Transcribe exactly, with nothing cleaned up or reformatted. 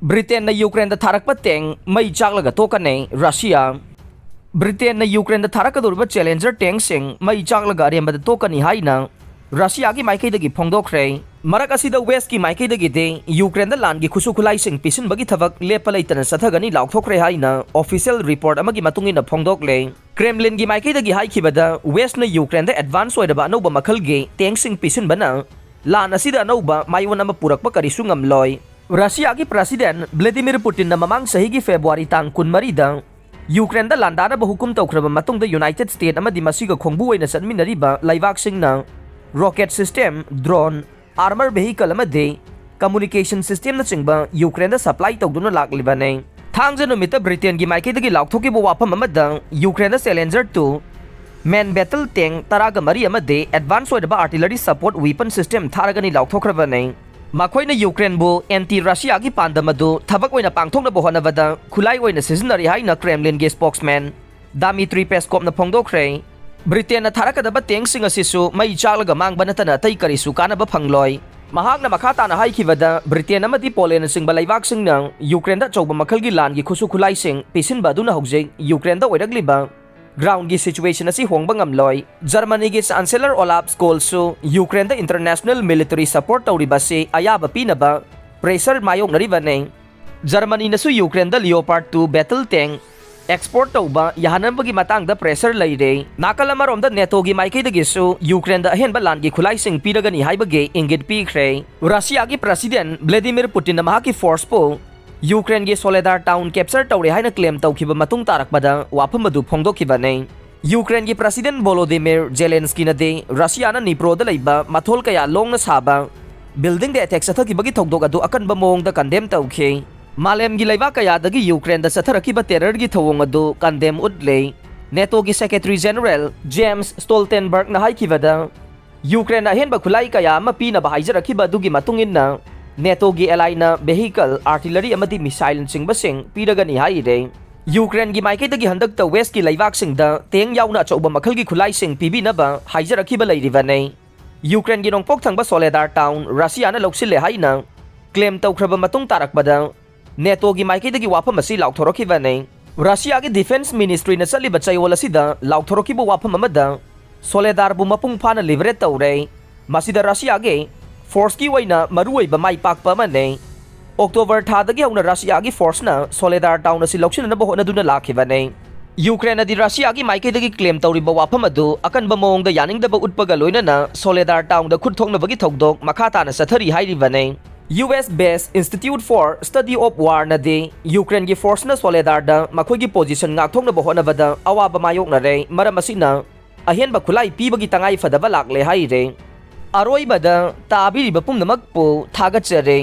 ꯕ꯭ꯔꯤꯇꯦꯟꯅ ꯌꯨꯀ꯭ꯔꯦꯟꯗ ꯊꯥꯔꯛꯄ ꯇꯦꯡ ꯃꯩ ꯆꯥꯛꯂꯒ ꯇꯣꯛꯀꯅꯤ꯫ Russia. ꯕ꯭ꯔꯤꯇꯦꯟꯅ ꯌꯨꯀ꯭ꯔꯦꯟꯗ ꯊꯥꯔꯛꯀꯗꯧꯔꯤꯕ challenger ꯇꯦꯡꯁꯤꯡ ꯃꯩ ꯆꯥꯛꯂꯒ ꯑꯔꯦꯝꯕꯗ ꯇꯣꯛꯀꯅꯤ ꯍꯥꯏꯅ ꯔꯁꯤꯌꯥꯒꯤ ꯃꯥꯏꯀꯩꯗꯒꯤ ꯐꯣꯡꯗꯣꯛꯈ꯭ꯔꯦ꯫ ꯃꯔꯛ ꯑꯁꯤꯗ ꯋꯦꯁꯀꯤ ꯃꯥꯏꯀꯩꯗꯒꯤꯗꯤ ꯌꯨꯀ꯭ꯔꯦꯟꯗ ꯂꯥꯟꯒꯤ ꯈꯨꯠꯁꯨ ꯈꯨꯠꯂꯥꯏꯁꯤꯡ ꯄꯤꯁꯤꯟꯕꯒꯤ ꯊꯕꯛ ꯂꯦꯞꯄ ꯂꯩꯇꯅ ꯆꯠꯊꯒꯅꯤ ꯂꯥꯎꯊꯣꯛꯈ꯭ꯔꯦ ꯍꯥꯏꯅ ꯑꯣꯐꯤꯁꯤꯌꯦꯜ ꯔꯤꯄꯣꯔꯠ ꯑꯃꯒꯤ ꯃꯇꯨꯡ ꯏꯟꯅ ꯐꯣꯡꯗꯣꯛꯂꯦ꯫ ꯀ꯭ꯔꯦꯝꯂꯤꯟꯒꯤ ꯃꯥꯏꯀꯩꯗꯒꯤ ꯍꯥꯏꯈꯤꯕꯗ, ꯋꯦꯁꯅ ꯌꯨꯀ꯭ꯔꯦꯟꯗ ꯑꯦꯗꯚꯥꯟꯁ ꯑꯣꯏꯔꯕ ꯑꯅꯧꯕ ꯃꯈꯜꯒꯤ ꯇꯦꯡꯁꯤꯡ ꯄꯤꯁꯤꯟꯕꯅ ꯂꯥꯟ ꯑꯁꯤꯗ ꯑꯅꯧꯕ ꯃꯥꯏꯑꯣꯟ ꯑꯃ ꯄꯨꯔꯛꯄ ꯀꯔꯤꯁꯨ ꯉꯝꯂꯣꯏ꯫ ꯔꯁꯤꯌꯥꯒꯤ ꯄ꯭ꯔꯁꯤꯗꯦꯟ ꯚ꯭ꯂꯦꯗꯤꯃꯤꯔ ꯄꯨꯇꯤꯟꯅ ꯃꯃꯥꯡ ꯆꯍꯤꯒꯤ ꯐꯦꯕ꯭ꯔꯨꯋꯥꯔꯤ ꯇꯥꯡ ꯀꯨꯟꯃꯔꯤꯗ ꯌꯨꯀ꯭ꯔꯦꯟꯗ ꯂꯥꯟꯗꯥꯅꯕ ꯍꯨꯀꯨꯝ ꯇꯧꯈ꯭ꯔꯕ ꯃꯇꯨꯡꯗ, ꯌꯨꯅꯥꯏꯇꯦꯗ ꯁ꯭ꯇꯦꯠ ꯑꯃꯗꯤ ꯃꯁꯤꯒ ꯈꯣꯡꯕꯨ ꯑꯣꯏꯅ ꯆꯠꯃꯤꯟꯅꯔꯤꯕ ꯂꯩꯕꯥꯛꯁꯤꯡꯅ ꯔꯣꯀꯦꯠ ꯁꯤꯁꯇꯦꯝ, ꯗ꯭ꯔꯣꯟ, ꯑꯥꯔꯃꯔ ꯚꯦꯍꯤꯀꯜ ꯑꯃꯗꯤ ꯀꯝꯃꯨꯅꯤꯀꯦꯁꯟ ꯁꯤꯁꯇꯦꯝꯅꯆꯤꯡꯕ ꯌꯨꯀ꯭ꯔꯦꯟꯗ ꯁꯄ꯭ꯂꯥꯏ ꯇꯧꯗꯨꯅ ꯂꯥꯛꯂꯤꯕꯅꯤ꯫ ꯊꯥꯡꯖ ꯅꯨꯃꯤꯠꯇ ꯕ꯭ꯔꯤꯇꯦꯟꯒꯤ ꯃꯥꯏꯀꯩꯗꯒꯤ ꯂꯥꯎꯊꯣꯛꯈꯤꯕ ꯋꯥꯐꯝ ꯑꯃꯗ, ꯌꯨꯀ꯭ꯔꯦꯟꯗ ꯆꯦꯂꯦꯟꯖꯔ ꯇꯨ, ꯃꯦꯟ ꯕꯦꯇꯜ ꯇꯦꯡ ꯇꯔꯥꯒ ꯃꯔꯤ ꯑꯃꯗꯤ ꯑꯦꯗꯚꯥꯟꯁ ꯑꯣꯏꯔꯕ ꯑꯥꯔꯇꯤꯂꯔꯤ ꯁꯄꯣꯔꯠ ꯋꯤꯄꯟ ꯁꯤꯁꯇꯦꯝ ꯊꯥꯔꯒꯅꯤ ꯂꯥꯎꯊꯣꯛꯈ꯭ꯔꯕꯅꯤ꯫ ꯃꯈꯣꯏꯅ ꯌꯨꯀ꯭ꯔꯦꯟꯕꯨ ꯑꯦꯟꯇꯤ ꯔꯁꯤꯌꯥꯒꯤ ꯄꯥꯟꯗꯝ ꯑꯗꯨ ꯊꯕꯛ ꯑꯣꯏꯅ ꯄꯥꯡꯊꯣꯛꯅꯕ ꯍꯣꯠꯅꯕꯗ ꯈꯨꯠꯂꯥꯏ ꯑꯣꯏꯅ ꯁꯤꯖꯤꯟꯅꯔꯤ ꯍꯥꯏꯅ ꯀ꯭ꯔꯦꯝꯂꯤꯟꯒꯤ ꯁ꯭ꯄꯣꯛꯁꯃꯦꯟ ꯗꯥꯃꯤꯇ꯭ꯔꯤ ꯄꯦꯁꯀꯣꯞꯅ ꯐꯣꯡꯗꯣꯛꯈ꯭ꯔꯦ꯫ ꯕ꯭ꯔꯤꯇꯦꯟꯅ ꯊꯥꯔꯛꯀꯗꯕ ꯇꯦꯡꯁꯤꯡ ꯑꯁꯤꯁꯨ ꯃꯩ ꯆꯥꯛꯂꯒ ꯃꯥꯡꯕ ꯅꯠꯇꯅ ꯑꯇꯩ ꯀꯔꯤꯁꯨ ꯀꯥꯟꯅꯕ ꯐꯪꯂꯣꯏ꯫ ꯃꯍꯥꯛꯅ ꯃꯈꯥ ꯇꯥꯅ ꯍꯥꯏꯈꯤꯕꯗ, ꯕ꯭ꯔꯤꯇꯦꯟ ꯑꯃꯗꯤ ꯄꯣꯂꯦꯟꯅꯆꯤꯡꯕ ꯂꯩꯕꯥꯛꯁꯤꯡꯅ ꯌꯨꯀ꯭ꯔꯦꯟꯗ ꯑꯆꯧꯕ ꯃꯈꯜꯒꯤ ꯂꯥꯟꯒꯤ ꯈꯨꯠꯁꯨ ꯈꯨꯠꯂꯥꯏꯁꯤꯡ ꯄꯤꯁꯤꯟꯕ ꯑꯗꯨꯅ ꯍꯧꯖꯤꯛ ꯌꯨꯀ꯭ꯔꯦꯟꯗ ꯑꯣꯏꯔꯛꯂꯤꯕ ꯒ꯭ꯔꯥꯎꯟꯒꯤ ꯁꯤꯆꯨꯋꯦꯁꯟ ꯑꯁꯤ ꯍꯣꯡꯕ ꯉꯝꯂꯣꯏ꯫ ꯖꯔꯃꯅꯤꯒꯤ ꯆꯥꯟꯁꯦꯂꯔ ꯑꯣꯂꯥꯞ ꯁ꯭ꯀꯣꯜꯁꯨ ꯌꯨꯀ꯭ꯔꯦꯟꯗ ꯏꯟꯇꯔꯅꯦꯁꯅꯦꯜ ꯃꯤꯂꯤꯇꯔꯤ ꯁꯄꯣꯔꯠ ꯇꯧꯔꯤꯕ ꯑꯁꯤ ꯑꯌꯥꯕ ꯄꯤꯅꯕ ꯄ꯭ꯔꯦꯁꯔ ꯃꯥꯌꯣꯛꯅꯔꯤꯕꯅꯤ꯫ ꯖꯔꯃꯅꯤꯅꯁꯨ ꯌꯨꯀ꯭ꯔꯦꯟꯗ ꯂꯤꯑꯣꯄꯥꯔꯗ ꯇꯨ ꯕꯦꯇꯜ ꯇꯦꯡ ꯑꯦꯛꯁꯄꯣꯔꯠ ꯇꯧꯕ ꯌꯥꯍꯟꯅꯕꯒꯤ ꯃꯇꯥꯡꯗ ꯄ꯭ꯔꯦꯁꯔ ꯂꯩꯔꯦ꯫ ꯅꯥꯀꯜ ꯑꯃꯔꯣꯝꯗ, ꯅꯦꯇꯣꯒꯤ ꯃꯥꯏꯀꯩꯗꯒꯤꯁꯨ ꯌꯨꯀ꯭ꯔꯦꯟꯗ ꯑꯍꯦꯟꯕ ꯂꯥꯟꯒꯤ ꯈꯨꯠꯂꯥꯏꯁꯤꯡ ꯄꯤꯔꯒꯅꯤ ꯍꯥꯏꯕꯒꯤ ꯏꯪꯒꯤꯠ ꯄꯤꯈ꯭ꯔꯦ꯫ ꯔꯁꯤꯌꯥꯒꯤ ꯄ꯭ꯔꯁꯤꯗꯦꯟ ꯚ꯭ꯂꯦꯗꯤꯃꯤꯔ ꯄꯨꯇꯤꯟꯅ ꯃꯍꯥꯛꯀꯤ ꯐꯣꯔꯁꯄꯨ ꯌꯨꯀ꯭ꯔꯦꯟꯒꯤ ꯁꯣꯂꯦꯗꯥꯔ ꯇꯥꯎꯟ ꯀꯦꯞꯆꯔ ꯇꯧꯔꯦ ꯍꯥꯏꯅ ꯀ꯭ꯂꯦꯝ ꯇꯧꯈꯤꯕ ꯃꯇꯨꯡ ꯇꯥꯔꯛꯄꯗ ꯋꯥꯐꯝ ꯑꯗꯨ ꯐꯣꯡꯗꯣꯛꯈꯤꯕꯅꯤ꯫ ꯌꯨꯀ꯭ꯔꯦꯟꯒꯤ ꯄ꯭ꯔꯁꯤꯗꯦꯟ ꯚꯣꯂꯣꯗꯤꯃꯤꯔ ꯖꯦꯂꯦꯟꯁꯀꯤꯅꯗꯤ ꯔꯁꯤꯌꯥꯅ ꯅꯤꯄ꯭ꯔꯣꯗ ꯂꯩꯕ ꯃꯊꯣꯜ ꯀꯌꯥ ꯂꯣꯡꯅ ꯁꯥꯕ ꯕꯤꯜꯗꯤꯡꯗ ꯑꯦꯇꯦꯛ ꯆꯠꯊꯈꯤꯕꯒꯤ ꯊꯧꯗꯣꯛ ꯑꯗꯨ ꯑꯀꯟꯕ ꯃꯑꯣꯡꯗ ꯀꯟꯗꯦꯝ ꯇꯧꯈꯤ꯫ ꯃꯥꯂꯦꯝꯒꯤ ꯂꯩꯕꯥꯛ ꯀꯌꯥꯗꯒꯤ ꯌꯨꯀ꯭ꯔꯦꯟꯗ ꯆꯠꯊꯔꯛꯈꯤꯕ ꯇꯦꯔꯔꯒꯤ ꯊꯧꯑꯣꯡ ꯑꯗꯨ ꯀꯟꯗꯦꯝ ꯎꯠꯂꯦ꯫ ꯅꯦꯇꯣꯒꯤ ꯁꯦꯀ꯭ꯔꯦꯇꯔꯤ ꯖꯦꯅꯔꯦꯜ ꯖꯦꯝꯁ ꯁ꯭ꯇꯣꯜꯇꯦꯟꯕꯔꯒꯅ ꯍꯥꯏꯈꯤꯕꯗ, ꯌꯨꯀ꯭ꯔꯦꯟꯅ ꯑꯍꯦꯟꯕ ꯈꯨꯠꯂꯥꯏ ꯀꯌꯥ ꯑꯃ ꯄꯤꯅꯕ ꯍꯥꯏꯖꯔꯛꯈꯤꯕ ꯑꯗꯨꯒꯤ ꯃꯇꯨꯡ ꯏꯟꯅ, ꯅꯦꯇꯣꯒꯤ ꯑꯦꯂꯥꯏꯅ ꯚꯦꯍꯤꯀꯜ, ꯑꯥꯔꯇꯤꯂꯔꯤ ꯑꯃꯗꯤ ꯃꯤꯁꯥꯏꯜꯅꯆꯤꯡꯕꯁꯤꯡ ꯄꯤꯔꯒꯅꯤ ꯍꯥꯏꯔꯦ꯫ ꯌꯨꯀ꯭ꯔꯦꯟꯒꯤ ꯃꯥꯏꯀꯩꯗꯒꯤ ꯍꯟꯗꯛꯇ ꯋꯦꯁꯀꯤ ꯂꯩꯕꯥꯛꯁꯤꯡꯗ ꯇꯦꯡ ꯌꯥꯎꯅ ꯑꯆꯧꯕ ꯃꯈꯜꯒꯤ ꯈꯨꯠꯂꯥꯏꯁꯤꯡ ꯄꯤꯕꯤꯅꯕ ꯍꯥꯏꯖꯔꯛꯈꯤꯕ ꯂꯩꯔꯤꯕꯅꯤ꯫ ꯌꯨꯀ꯭ꯔꯦꯟꯒꯤ ꯅꯣꯡꯄꯣꯛ ꯊꯪꯕ ꯁꯣꯂꯦꯗꯥꯔ ꯇꯥꯎꯟ ꯔꯁꯤꯌꯥꯅ ꯂꯧꯁꯤꯜꯂꯦ ꯍꯥꯏꯅ ꯀ꯭ꯂꯦꯝ ꯇꯧꯈ꯭ꯔꯕ ꯃꯇꯨꯡ ꯇꯥꯔꯛꯄꯗ, ꯅꯦꯇꯣꯒꯤ ꯃꯥꯏꯀꯩꯗꯒꯤ ꯋꯥꯐꯝ ꯑꯁꯤ ꯂꯥꯎꯊꯣꯔꯛꯈꯤꯕꯅꯤ꯫ ꯔꯁꯤꯌꯥꯒꯤ ꯗꯤꯐꯦꯟꯁ ꯃꯤꯅꯤꯁꯇ꯭ꯔꯤꯅ ꯆꯠꯂꯤꯕ ꯆꯌꯣꯜ ꯑꯁꯤꯗ ꯂꯥꯎꯊꯣꯔꯛꯈꯤꯕ ꯋꯥꯐꯝ ꯑꯃꯗ ꯁꯣꯂꯦꯗꯥꯔꯕꯨ ꯃꯄꯨꯡ ꯐꯥꯅ ꯂꯤꯕꯔꯦꯠ ꯇꯧꯔꯦ꯫ ꯃꯁꯤꯗ ꯔꯁꯤꯌꯥꯒꯤ ꯐꯣꯔꯁꯀꯤ ꯑꯣꯏꯅ ꯃꯔꯨꯑꯣꯏꯕ ꯃꯥꯏ ꯄꯥꯛꯄ ꯑꯃꯅꯤ꯫ ꯑꯣꯛꯇꯣꯕꯔ ꯊꯥꯗꯒꯤ ꯍꯧꯅ ꯔꯁꯤꯌꯥꯒꯤ ꯐꯣꯔꯁꯅ ꯁꯣꯂꯦꯗꯥꯔ ꯇꯥꯎꯟ ꯑꯁꯤ ꯂꯧꯁꯤꯟꯅꯅꯕ ꯍꯣꯠꯅꯗꯨꯅ ꯂꯥꯛꯈꯤꯕꯅꯤ꯫ ꯌꯨꯀ꯭ꯔꯦꯟꯅꯗꯤ ꯔꯁꯤꯌꯥꯒꯤ ꯃꯥꯏꯀꯩꯗꯒꯤ ꯀ꯭ꯂꯦꯝ ꯇꯧꯔꯤꯕ ꯋꯥꯐꯝ ꯑꯗꯨ ꯑꯀꯟꯕ ꯃꯑꯣꯡꯗ ꯌꯥꯅꯤꯡꯗꯕ ꯎꯠꯄꯒ ꯂꯣꯏꯅꯅ ꯁꯣꯂꯦꯗꯥꯔ ꯇꯥꯎꯟꯗ ꯈꯨꯠ ꯊꯣꯛꯅꯕꯒꯤ ꯊꯧꯗꯣꯛ ꯃꯈꯥ ꯇꯥꯅ ꯆꯠꯊꯔꯤ ꯍꯥꯏꯔꯤꯕꯅꯤ꯫ U S based Institute for Study of Warꯅꯗꯤ ꯌꯨꯀ꯭ꯔꯦꯟꯒꯤ ꯐꯣꯔꯁꯅ ꯁꯣꯂꯦꯗꯥꯔꯗ ꯃꯈꯣꯏꯒꯤ ꯄꯣꯖꯤꯁꯟ ꯉꯥꯛꯊꯣꯛꯅꯕ ꯍꯣꯠꯅꯕꯗ ꯑꯋꯥꯕ ꯃꯥꯌꯣꯛꯅꯔꯦ, ꯃꯔꯝ ꯑꯁꯤꯅ ꯑꯍꯦꯟꯕ ꯈꯨꯠꯂꯥꯏ ꯄꯤꯕꯒꯤ ꯇꯉꯥꯏ ꯐꯗꯕ ꯂꯥꯛꯂꯦ ꯍꯥꯏꯔꯦ꯫ ꯑꯔꯣꯏꯕꯗ ꯇꯥꯕꯤꯔꯤꯕ ꯄꯨꯝꯅꯃꯛꯄꯨ ꯊꯥꯒꯠꯆꯔꯤ꯫